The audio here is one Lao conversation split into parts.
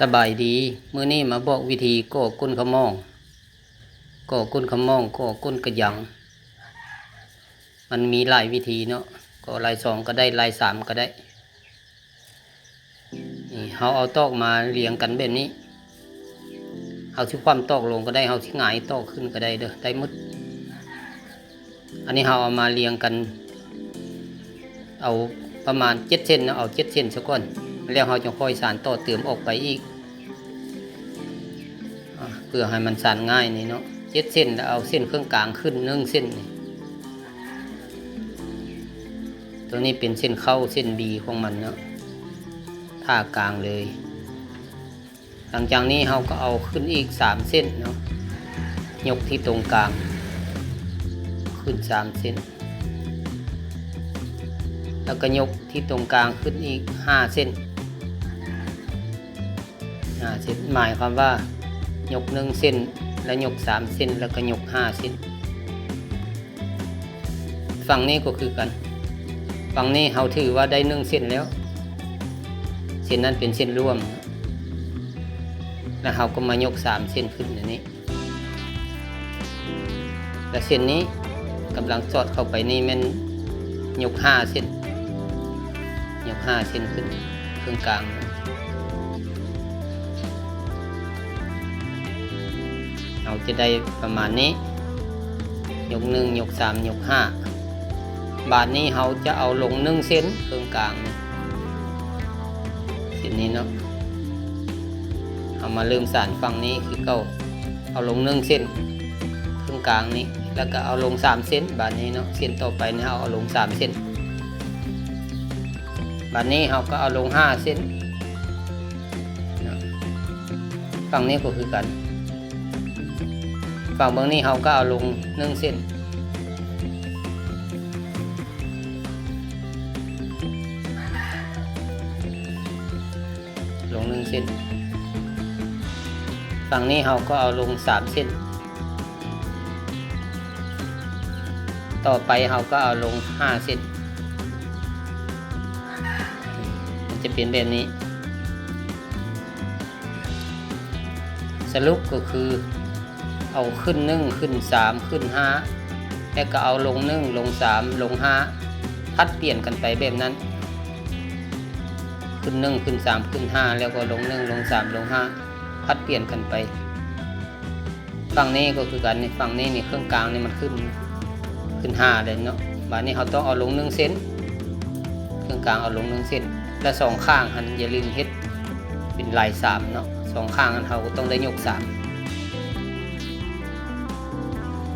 ສະບາຍດີ, ມື້ນີ້ມາບອກວິທີກໍ່ກົ້ນຂະໝອງ, ກໍ່ກົ້ນຂະໝອງ, ກໍ່ກົ້ນກະຍັງ. ມັນມີຫຼາຍວິທີເນາະ, ກໍ່ລາຍສອງກໍໄດ້, ລາຍສາມກໍໄດ້. ນີ້ ເຮົາເອົາຕອກມາລຽງກັນແບບນີ້. ເຮົາຊິຂວ້ຳຕອກລົງກໍໄດ້, ເຮົາຊິຫງາຍຕອກຂຶ້ນກໍໄດ້ເດີ້, ໄດ້ໝົດ. ອັນນີ້ເຮົາເອົາມາລຽງກັນ ເອົາປະມານເຈັດເສັ້ນເນາະ, ເອົາເຈັດເສັ້ນຊະກ່ອນ, ແລ້ວເຮົາຈັ່ງຄ່ອຍສານຕໍ່ເຕີມອອກໄປອີກ ອາ ເພື່ອໃຫ້ມັນສານງ່າຍນີ້ເນາະ. ເຈັດເສັ້ນ ແລ້ວເອົາເສັ້ນເຄິ່ງກາງຂຶ້ນໜຶ່ງເສັ້ນນີ້. ໂຕນີ້ເປັນເສັ້ນເຄົ້າ ເສັ້ນບີຂອງມັນເນາະ, ຜ່າກາງເລີຍ. ຫຼັງຈາກນີ້ເຮົາກໍເອົາຂຶ້ນອີກສາມເສັ້ນເນາະ, ຍົກທີ່ຕົງກາງຂຶ້ນສາມເສັ້ນ, ແລ້ວກໍຍົກທີ່ຕົງກາງຂຶ້ນອີກຫ້າເສັ້ນ, ຫ້າເສັ້ນ ໝາຍຄວາມວ່າຍົກໜຶ່ງເສັ້ນ ແລ້ວຍົກສາມເສັ້ນ ແລ້ວກໍຍົກຫ້າເສັ້ນ. ຝັ່ງນີ້ກໍຄືກັນ, ຝັ່ງນີ້ເຮົາຖືວ່າໄດ້ໜຶ່ງເສັ້ນແລ້ວ, ເສັ້ນນັ້ນເປັນເສັ້ນລວມ, ແລ້ວເຮົາກໍມາຍົກສາມເສັ້ນຂຶ້ນອັນນີ້, ແລ້ວເສັ້ນນີ້ກຳລັງສອດເຂົ້າໄປນີ້ແມ່ນຍົກຫ້າເສັ້ນ, ຍົກຫ້າເສັ້ນຂຶ້ນເຄິ່ງກາງ. ເຮົາຈະໄດ້ປະມານນີ້, ຍົກໜຶ່ງ, ຍົກສາມ, ຍົກຫ້າ. ບາດນີ້ເຮົາຈະເອົາລົງໜຶ່ງເສັ້ນເຄິ່ງກາງນີ້, ເສັ້ນນີ້ເນາະ. ເຮົາມາເລີ່ມສານຝັ່ງນີ້ຄືເກົ່າ, ເອົາລົງໜຶ່ງເສັ້ນເຄິ່ງກາງນີ້, ແລ້ວກໍເອົາລົງສາມເສັ້ນບາດນີ້ເນາະ. ເສັ້ນຕໍ່ໄປນີ້ເຮົາເອົາລົງສາມເສັ້ນ, ບາດນີ້ເຮົາກໍເອົາລົງຫ້າເສັ້ນ. ເນາະ, ຝັ່ງນີ້ກໍຄືກັນ, ຝັ່ງເບື້ອງນີ້ເຮົາກໍເອົາລົງໜຶ່ງເສັ້ນ, ລົງໜຶ່ງເສັ້ນ, ຝັ່ງນີ້ເຮົາກໍເອົາລົງສາມເສັ້ນ. ຕໍ່ໄປເຮົາກໍເອົາລົງຫ້າເສັ້ນ, ມັນຈະເປັນແບບນີ້. ສະຫຼຸບກໍຄືເອົາຂຶ້ນໜຶ່ງ, ຂຶ້ນສາມ, ຂຶ້ນຫ້າ, ແລ້ວກໍເອົາລົງໜຶ່ງ, ລົງສາມ, ລົງຫ້າ, ຜັດປ່ຽນກັນໄປແບບນັ້ນ, ຂຶ້ນໜຶ່ງ, ຂຶ້ນສາມ, ຂຶ້ນຫ້າ, ແລ້ວກໍລົງໜຶ່ງ, ລົງສາມ, ລົງຫ້າ, ຜັດປ່ຽນກັນໄປ. ຝັ່ງນີ້ກໍຄືກັນນີ້, ຝັ່ງນີ້ນີ້ ເຄິ່ງກາງນີ້ມັນຂຶ້ນ, ຂຶ້ນຫ້າແລ້ວເນາະ. ບາດນີ້ເຮົາຕ້ອງເອົາລົງໜຶ່ງເສັ້ນ, ເຄິ່ງກາງເອົາລົງໜຶ່ງເສັ້ນ, ແລະ ສອງຂ້າງຫັ້ນຢ່າລືມເຮັດເປັນລາຍສາມເນາະ, ສອງຂ້າງຫັ້ນເຮົາກໍຕ້ອງໄດ້ຍົກສາມ.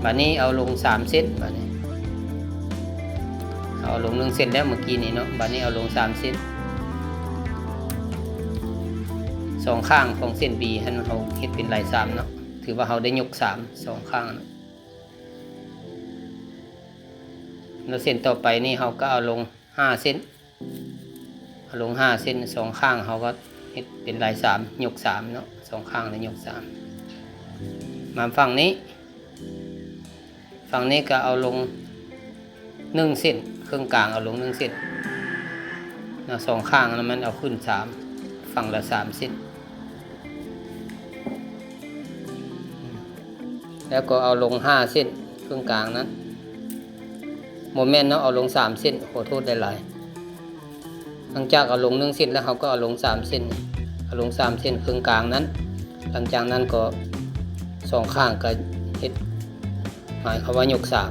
ບາດນີ້ເອົາລົງສາມເສັ້ນ, ບາດນີ້ເຮົາເອົາລົງໜຶ່ງເສັ້ນແລ້ວເມື່ອກີ້ນີ້ເນາະ, ບາດນີ້ເອົາລົງສາມເສັ້ນ. ສອງຂ້າງຂອງເສັ້ນບີຫັ້ນເຮົາເຮັດເປັນລາຍສາມເນາະ, ຖືວ່າເຮົາໄດ້ຍົກສາມ ສອງຂ້າງ. ແລ້ວເສັ້ນຕໍ່ໄປນີ້ເຮົາກໍເອົາລົງຫ້າເສັ້ນ, ເອົາລົງຫ້າເສັ້ນ, ສອງຂ້າງເຮົາກໍເຮັດເປັນລາຍສາມ ຍົກສາມເນາະ, ສອງຂ້າງແລ້ວຍົກສາມ. ມາຝັ່ງນີ້, ຝັ່ງນີ້ກໍເອົາລົງໜຶ່ງເສັ້ນ, ເຄິ່ງກາງເອົາລົງໜຶ່ງເສັ້ນເນາະ, ສອງຂ້າງແລ້ວມັນເອົາຂຶ້ນສາມ, ຝັ່ງລະສາມເສັ້ນ. ແລ້ວກໍເອົາລົງຫ້າເສັ້ນເຄິ່ງກາງນັ້ນ, ບໍ່ແມ່ນເນາະ, ເອົາລົງສາມເສັ້ນ, ຂໍໂທດຫຼາຍໆ. ຫຼັງຈາກເອົາລົງໜຶ່ງເສັ້ນແລ້ວ ເຮົາກໍເອົາລົງສາມເສັ້ນ, ເອົາລົງສາມເສັ້ນເຄິ່ງກາງນັ້ນ. ຫຼັງຈາກນັ້ນກໍສອງຂ້າງກໍເຮັດ ໝາຍຄວາມວ່າຍົກສາມ,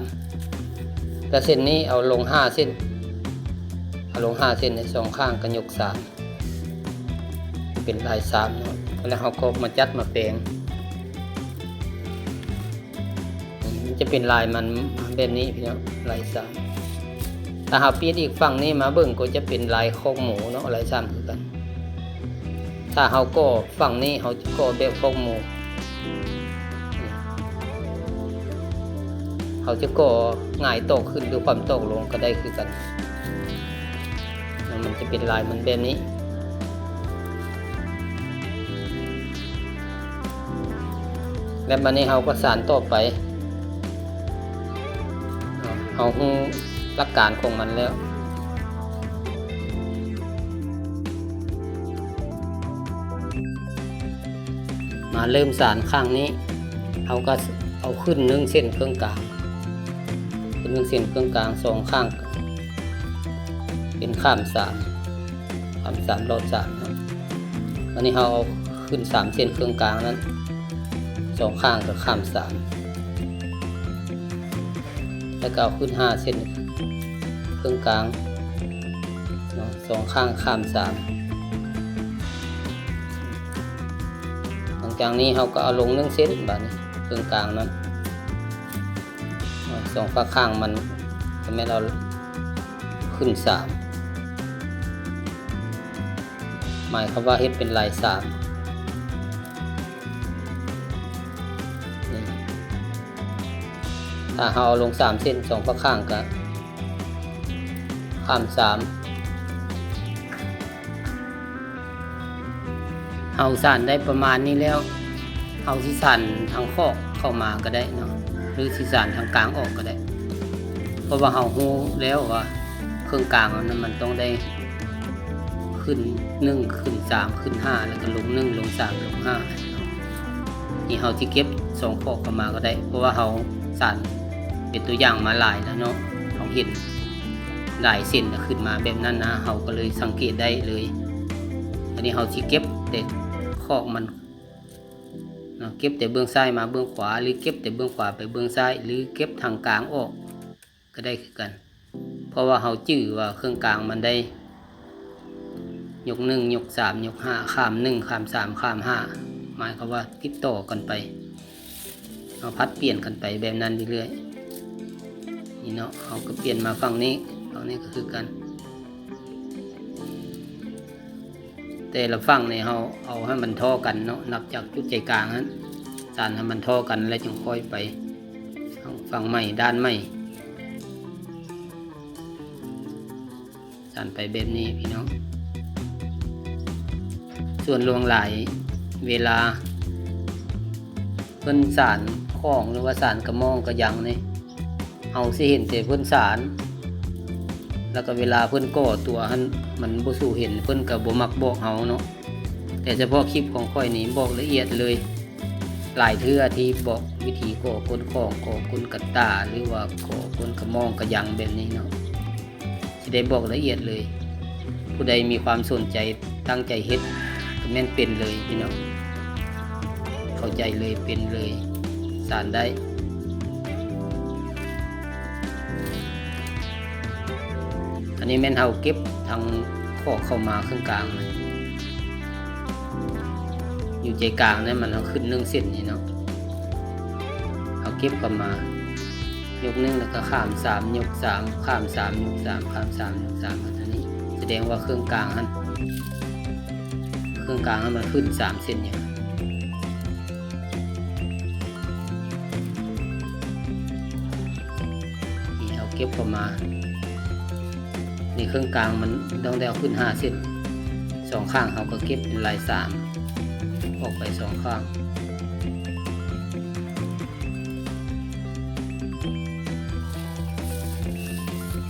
ແລະ ເສັ້ນນີ້ເອົາລົງຫ້າເສັ້ນ, ເອົາລົງຫ້າເສັ້ນໃນສອງຂ້າງກໍຍົກສາມ ເປັນລາຍສາມເນາະ. ແລ້ວເຮົາກໍມາຈັດມາແປງ, ມັນຈະເປັນລາຍມັນແບບນີ້ພີ່ນ້ອງ, ລາຍສາມ. ຖ້າເຮົາປ່ຽນອີກຝັ່ງນີ້ມາເບິ່ງ ກໍຈະເປັນລາຍຄອກໝູເນາະ, ລາຍສາມຄືກັນ. ຖ້າເຮົາກໍ່ຝັ່ງນີ້ ເຮົາຈະກໍ່ແບບຄອກໝູ, ເຮົາຈະກໍ່ຫງາຍຕອກຂຶ້ນ ຫຼື ຂວ້ຳຕອກລົງກໍໄດ້ຄືກັນ. ມັນຈະເປັນລາຍມັນແບບນີ້. ແລ້ວບາດນີ້ເຮົາກໍສານຕໍ່ໄປ. ເຮົາຮູ້ຫຼັກການຂອງມັນແລ້ວ. ມາເລີ່ມສານຂ້າງນີ້ ເຮົາກໍເອົາຂຶ້ນໜຶ່ງເສັ້ນເຄິ່ງກາງ ຂຶ້ນໜຶ່ງເສັ້ນເຄິ່ງກາງ ສອງຂ້າງເປັນຂ້າມສາມ ຂ້າມສາມລອດສາມເນາະ. ອັນນີ້ເຮົາເອົາຂຶ້ນສາມເສັ້ນເຄິ່ງກາງນັ້ນ ສອງຂ້າງກໍຂ້າມສາມ ແລ້ວກໍເອົາຂຶ້ນຫ້າເສັ້ນເຄິ່ງກາງເນາະ ສອງຂ້າງຂ້າມສາມ. ຫຼັງຈາກນີ້ເຮົາກໍເອົາລົງໜຶ່ງເສັ້ນ ບາດນີ້ເຄິ່ງກາງນັ້ນ ສອງຟາກຂ້າງມັນກໍແມ່ນເອົາຂຶ້ນສາມ ໝາຍຄວາມວ່າເຮັດເປັນລາຍສາມ. ນີ້ ຖ້າເຮົາເອົາລົງສາມເສັ້ນ ສອງຟາກຂ້າງກະຂ້າມສາມ. ເຮົາສານໄດ້ປະມານນີ້ແລ້ວ ເຮົາຊິສານທາງຂອບເຂົ້າມາກໍໄດ້ເນາະ ຫຼືຊິສານທາງກາງອອກກໍໄດ້ ເພາະວ່າເຮົາຮູ້ແລ້ວວ່າເຄິ່ງກາງນັ້ນມັນຕ້ອງໄດ້ ຂຶ້ນໜຶ່ງ ຂຶ້ນສາມ ຂຶ້ນຫ້າ ແລ້ວກໍລົງໜຶ່ງ ລົງສາມ ລົງຫ້າ. ນີ້ເຮົາຊິເກັບສອງຂອບເຂົ້າມາກໍໄດ້ ເພາະວ່າເຮົາສານເປັນຕົວຢ່າງມາຫຼາຍແລ້ວເນາະ ເຮົາເຫັນຫຼາຍເສັ້ນຂຶ້ນມາແບບນັ້ນນະ ເຮົາກໍເລີຍສັງເກດໄດ້ເລີຍ. ອັນນີ້ເຮົາຊິເກັບແຕ່ຂອບມັນເນາະ ເກັບແຕ່ເບື້ອງຊ້າຍມາເບື້ອງຂວາ ຫຼືເກັບແຕ່ເບື້ອງຂວາໄປເບື້ອງຊ້າຍ ຫຼືເກັບທາງກາງອອກ ກໍໄດ້ຄືກັນ ເພາະວ່າເຮົາຈື່ວ່າເຄິ່ງກາງມັນໄດ້ຍົກໜຶ່ງ ຍົກສາມ ຍົກຫ້າ ຂ້າມໜຶ່ງ ຂ້າມສາມ ຂ້າມຫ້າ ໝາຍຄວາມວ່າຕິດຕໍ່ກັນໄປ ເຮົາຜັດປ່ຽນກັນໄປແບບນັ້ນເລື້ອຍໆ. ນີ້ເນາະ ເຮົາກໍປ່ຽນມາຝັ່ງນີ້ ຝັ່ງນີ້ກໍຄືກັນ. ແຕ່ລະຝັ່ງນີ້ເຮົາເອົາໃຫ້ມັນທໍ່ກັນເນາະ ນັບຈາກຈຸດໃຈກາງຫັ້ນ ສານໃຫ້ມັນທໍ່ກັນ ແລ້ວຈຶ່ງຄ່ອຍໄປຝັ່ງໃໝ່ ດ້ານໃໝ່ ສານໄປແບບນີ້ພີ່ນ້ອງ. ສ່ວນຫຼວງຫຼາຍເວລາເພິ່ນສານຂອງ ຫຼືວ່າສານກະໝ່ອງກະຍັງນີ້ ເຮົາຊິເຫັນແຕ່ເພິ່ນສານ ແລ້ວກໍເວລາເພິ່ນກໍ່ຕົວຫັ້ນ ມັນບໍ່ສູ່ເຫັນ ເພິ່ນກໍບໍ່ມັກບອກເຮົາເນາະ. ແຕ່ສະເພາະຄລິບຂອງຂ້ອຍນີ້ບອກລະອຽດເລີຍ ຫຼາຍເທື່ອທີ່ບອກວິທີກໍ່ກົ້ນຂອງ ກໍ່ກົ້ນກະຕ່າ ຫຼືວ່າກໍ່ກົ້ນກະໝ່ອງກະຍັງແບບນີ້ເນາະ ຊິໄດ້ບອກລະອຽດເລີຍ. ຜູ້ໃດມີຄວາມສົນໃຈ ຕັ້ງໃຈເຮັດ ກໍແມ່ນເປັນເລີຍພີ່ນ້ອງ ເຂົ້າໃຈເລີຍ ເປັນເລີຍ ສານໄດ້. ອັນນີ້ແມ່ນເຮົາເກັບທາງຂອບເຂົ້າມາເຄິ່ງກາງ ຢູ່ໃຈກາງນັ້ນ ມັນເອົາຂຶ້ນໜຶ່ງເສັ້ນນີ້ເນາະ ເຮົາເກັບເຂົ້າມາ ຍົກໜຶ່ງ ແລ້ວກໍຂ້າມສາມ ຍົກສາມ ຂ້າມສາມ ຍົກສາມ ຂ້າມສາມ ຍົກສາມ ອັນນີ້ສະແດງວ່າເຄິ່ງກາງຫັ້ນ ເຄິ່ງກາງຫັ້ນມັນຂຶ້ນສາມເສັ້ນຢູ່. ນີ້ເຮົາເກັບເຂົ້າມາ ນີ້ເຄິ່ງກາງມັນຕ້ອງໄດ້ເອົາຂຶ້ນຫ້າເສັ້ນ ສອງຂ້າງເຮົາກໍເກັບເປັນລາຍສາມ ອອກໄປສອງຂ້າງ.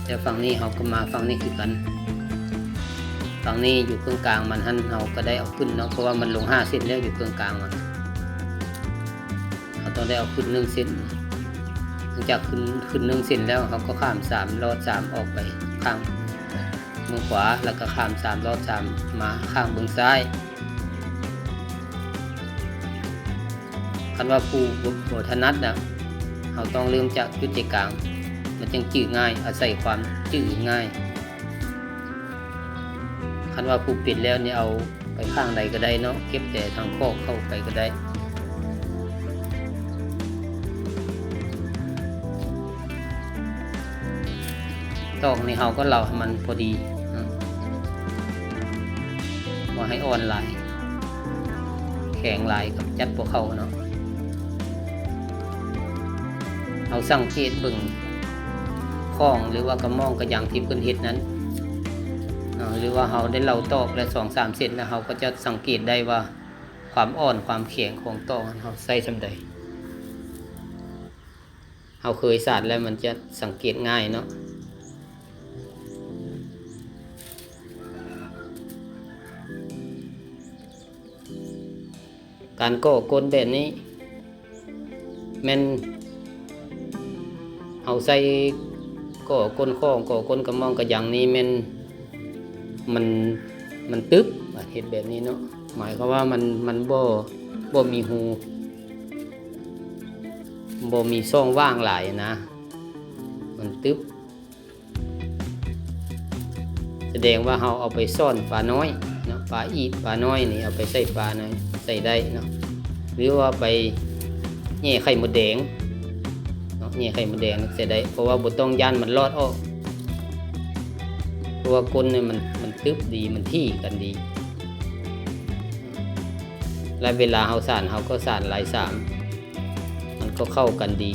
ແຕ່ຝັ່ງນີ້ເຮົາກໍມາຝັ່ງນີ້ຄືກັນ ຝັ່ງນີ້ຢູ່ເຄິ່ງກາງມັນຫັ້ນ ເຮົາກໍໄດ້ເອົາຂຶ້ນເນາະ ເພາະວ່າມັນລົງຫ້າເສັ້ນແລ້ວ ຢູ່ເຄິ່ງກາງມັນ ເຮົາຕ້ອງໄດ້ເອົາຂຶ້ນໜຶ່ງເສັ້ນ. ຫຼັງຈາກຂຶ້ນ ຂຶ້ນໜຶ່ງເສັ້ນແລ້ວ ເຮົາກໍຂ້າມສາມລອດສາມອອກໄປຂ້າງເບື້ອງຂວາ ແລ້ວກໍຂ້າມສາມລອດສາມມາຂ້າງເບື້ອງຊ້າຍ. ຄັນວ່າຜູ້ບໍ່ ບໍ່ຖະໜັດນະ ເຮົາຕ້ອງເລີ່ມຈາກຈຸດໃຈກາງ ມັນຈຶ່ງຈື່ງ່າຍ ອາໄສຄວາມຈື່ງ່າຍ. ຄັນວ່າຜູ້ເປັນແລ້ວນີ້ ເອົາໄປຂ້າງໃດກໍໄດ້ເນາະ ເກັບແຕ່ທາງຂອບເຂົ້າໄປກໍໄດ້. ຕອກນີ້ເຮົາກໍເລົາໃຫ້ມັນພໍດີເນາະ ບໍ່ໃຫ້ອ່ອນຫຼາຍ ແຂງຫຼາຍກໍຈັດບໍ່ເຂົ້າເນາະ. ເຮົາສັງເກດເບິ່ງຂອງ ຫຼືວ່າກະໝ່ອງກະຍັງທີ່ເພິ່ນເຮັດນັ້ນເນາະ ຫຼືວ່າເຮົາໄດ້ເລົາຕອກແລ້ວສອງສາມເສັ້ນແລ້ວ ເຮົາກໍຈະສັງເກດໄດ້ວ່າຄວາມອ່ອນຄວາມແຂງຂອງຕອກເຮົາໃຊ້ສ່ຳໃດ. ເຮົາເຄີຍສານແລ້ວມັນຈະສັງເກດງ່າຍເນາະ. ການກໍ່ກົ້ນແບບນີ້ ແມ່ນເຮົາໃສ່ກໍ່ກົ້ນຂອງ ກໍ່ກົ້ນກະໝ່ອງກະຫຍັງນີ້ ແມ່ນມັນ ມັນຕຶບ ເຮັດແບບນີ້ເນາະ ໝາຍຄວາມວ່າມັນ ມັນບໍ່ ບໍ່ມີຮູ ບໍ່ມີຊ່ອງຫວ່າງຫຼາຍນະ ມັນຕຶບ ສະແດງວ່າເຮົາເອົາໄປຊ້ອນປານ້ອຍເນາະ ປາອີບ ປານ້ອຍນີ້ ເອົາໄປໃສ່ປານ້ອຍ ໃສ່ໄດ້ເນາະ ຫຼືວ່າໄປແຫຍ່ໄຂ່ມົດແດງເນາະ ແຫຍ່ໄຂ່ມົດແດງໃສ່ໄດ້ ເພາະວ່າບໍ່ຕ້ອງຢ້ານມັນລອດອອກ ເພາະວ່າກົ້ນນີ້ມັນ ມັນຕຶບດີ ມັນຖີ່ກັນດີ ແລະເວລາເຮົາສານ ເຮົາກໍສານລາຍສາມ ມັນກໍເຂົ້າກັນດີ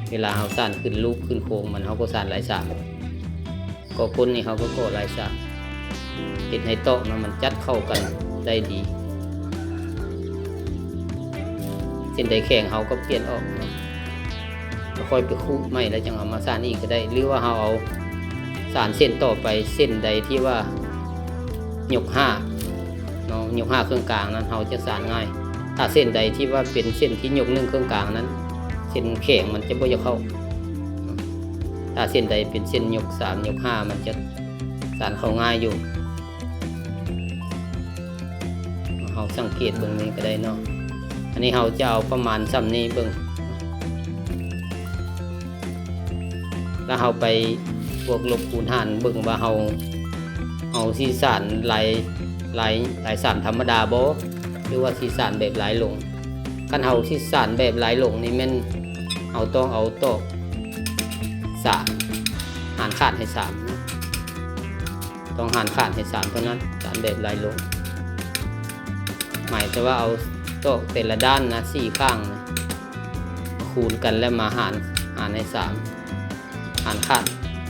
ເວລາເຮົາສານຂຶ້ນຮູບຂຶ້ນໂຄງມັນ ເຮົາກໍສານລາຍສາມ ກໍ່ກົ້ນນີ້ເຮົາກໍກໍ່ລາຍສາມ ເຮັດໃຫ້ຕອກນະ ມັນຈັດເຂົ້າກັນໄດ້ດີ ເສັ້ນໃດແຂງເຮົາກໍປ່ຽນອອກເນາະ ແລ້ວຄ່ອຍໄປຂູດໃໝ່ ແລ້ວຈັ່ງເອົາມາສານອີກກໍໄດ້ ຫຼືວ່າເຮົາເອົາສານເສັ້ນຕໍ່ໄປ ເສັ້ນໃດທີ່ວ່າຍົກຫ້າເນາະ ຍົກຫ້າເຄິ່ງກາງນັ້ນ ເຮົາຈະສານງ່າຍ ຖ້າເສັ້ນໃດທີ່ວ່າເປັນເສັ້ນທີ່ຍົກໜຶ່ງເຄິ່ງກາງນັ້ນ ເສັ້ນແຂງມັນຈະບໍ່ຢາກເຂົ້າ ຖ້າເສັ້ນໃດເປັນເສັ້ນຍົກສາມ ຍົກຫ້າ ມັນຈະສານເຂົ້າງ່າຍຢູ່ ເຮົາສັງເກດເບິ່ງນີ້ກໍໄດ້ເນາະ ອັນນີ້ເຮົາຈະເອົາປະມານສ່ຳນີ້ເບິ່ງ ແລ້ວເຮົາໄປບວກລົບຄູນຫານເບິ່ງວ່າເຮົາ ເຮົາຊິສານລາຍ ລາຍ ລາຍສາມທຳມະດາບໍ່ ຫຼືວ່າຊິສານແບບລາຍຫຼົງ ຄັນເຮົາຊິສານແບບລາຍຫຼົງນີ້ແມ່ນເຮົາຕ້ອງເອົາຕອກສາມ ຫານຂາດໃຫ້ສາມເນາະ ຕ້ອງຫານຂາດໃຫ້ສາມເທົ່ານັ້ນ ສານແບບລາຍຫຼົງ ໝາຍແຕ່ວ່າເອົາຕອກແຕ່ລະດ້ານນະ ສີ່ຂ້າງນະ ຄູນກັນແລ້ວມາຫານ ຫານໃຫ້ສາມ ຫານຂາດ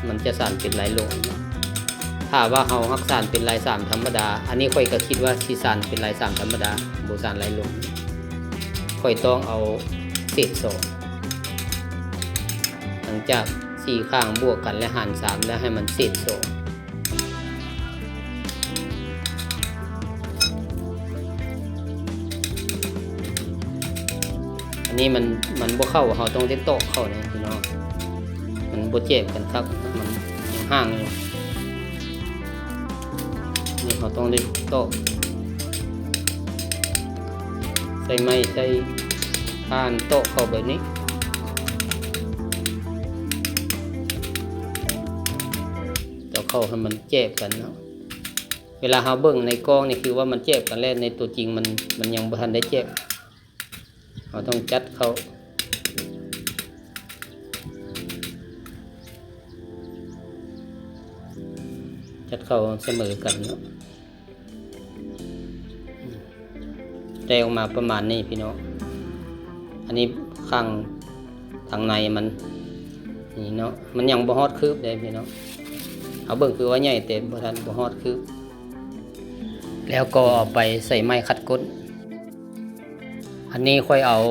ມັນຈະສານເປັນລາຍຫຼົງ ຖ້າວ່າເຮົາຮັກສານເປັນລາຍສາມທຳມະດາ ອັນນີ້ຂ້ອຍກໍຄິດວ່າຊິສານເປັນລາຍສາມທຳມະດາ ບໍ່ສານລາຍຫຼົງ ຂ້ອຍຕ້ອງເອົາເສດສອງ ຫຼັງຈາກສີ່ຂ້າງບວກກັນແລ້ວຫານສາມ ແລ້ວໃຫ້ມັນເສດສອງ ອັນນີ້ມັນ ມັນບໍ່ເຂົ້າ ເຮົາຕ້ອງໄດ້ຕອກເຂົ້ານີ້ພີ່ນ້ອງ ມັນບໍ່ແຈບກັນຄັກ ມັນຍັງຫ່າງຢູ່ ນີ້ເຮົາຕ້ອງໄດ້ຕອກ ໃຊ້ໄມ້ໃຊ້ ຜ່ານຕອກເຂົ້າແບບນີ້ ຕອກເຂົ້າໃຫ້ມັນແຈບກັນເນາະ ເວລາເຮົາເບິ່ງໃນກ້ອງນີ້ຄືວ່າມັນແຈບກັນແລ້ວ ໃນຕົວຈິງມັນ ມັນຍັງບໍ່ທັນໄດ້ແຈບ ເຮົາຕ້ອງຈັດເຂົ້າ ຈັດເຂົ້າສະເໝີກັນເນາະ. ໄດ້ອອກມາປະມານນີ້ພີ່ນ້ອງ ອັນນີ້ຂ້າງທາງໃນມັນນີ້ເນາະ ມັນຍັງບໍ່ຮອດຄືບເດ້ພີ່ນ້ອງ ເຮົາເບິ່ງຄືວ່າໃຫຍ່ແຕ່ບໍ່ທັນ ບໍ່ຮອດຄືບ ແລ້ວກໍເອົາໄປໃສ່ໄມ້ຂັດກົ້ນ ອັນນີ້ຂ້ອຍເອົາ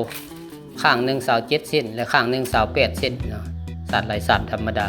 ຂ້າງໜຶ່ງຊາວເຈັດເຊັນ ແລະ ຂ້າງໜຶ່ງຊາວແປດເຊັນເນາະ ສານລາຍສາມທຳມະດາ